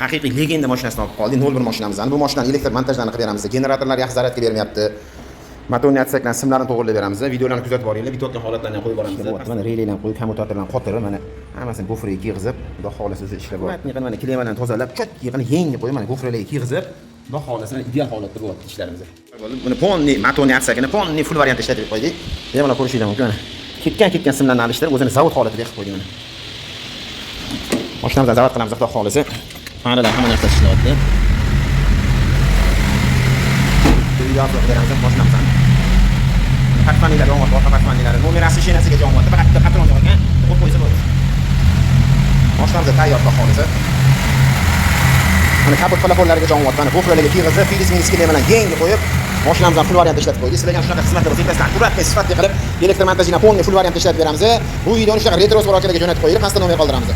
Haqiqiy legenda mashinasini olib qoldik, 01 mashinamizni. Bu mashinani elektr montajlarini qilib beramiz. Generatorlar yaxshi zaryadka bermayapti. Motorni отсек larni simlarini to'g'irlab beramiz. Videolarni kuzatib boringlar, bitayotgan holatlarni ham qo'yib boramiz. Mana releylarni qo'yib, kommutatorlarni qotirib, mana hammasini gofraga kiyg'izib, xudo xohlasa o'zi ishlab bor. Mana klemalarni tozalab, чётко qilib yangi qo'yib, mana gofralarga kiyg'izib, xudo xohlasa ideal holatda bo'lyapti ishlarimiz. Buni полный motorni отсек ini полный full variantda ishlatib qo'ydik. Bemalol ko'rishinglar mumkin mana. Ketgan simlarni alishtirib, o'zini zavod holatida qilib qo'ydik mana. Mashinamizni zavod qilamiz, xudo xohlasa. Faralar hamma narsa ishlayapti. Video obzor beramiz mashinamizni. Patfanliklar yonyapti, orqa patfanliklari, nomerasi shinasiga yonyapti, faqat bitta patron yo'q ekan, qo'yib qo'ysa bo'ladi. Mashinamiz tayyor, xudo xohlasa. Mana kapot plafonlariga yonyapti, mana gofralarga kiyg'izib, filis milis bilan yangi qo'yib, mashinamizni full variantda ishlatib qo'ydik. Sizlarga ham shunaqa xizmatlar bo'lsa, bittasini аккуратный, sifatli qilib, elektr montajini полный full variantda ishlatib beramiz. Bu videoni shunaqa retro akalarga jo'natib qo'yinglar, pastda nomer qoldiramiz.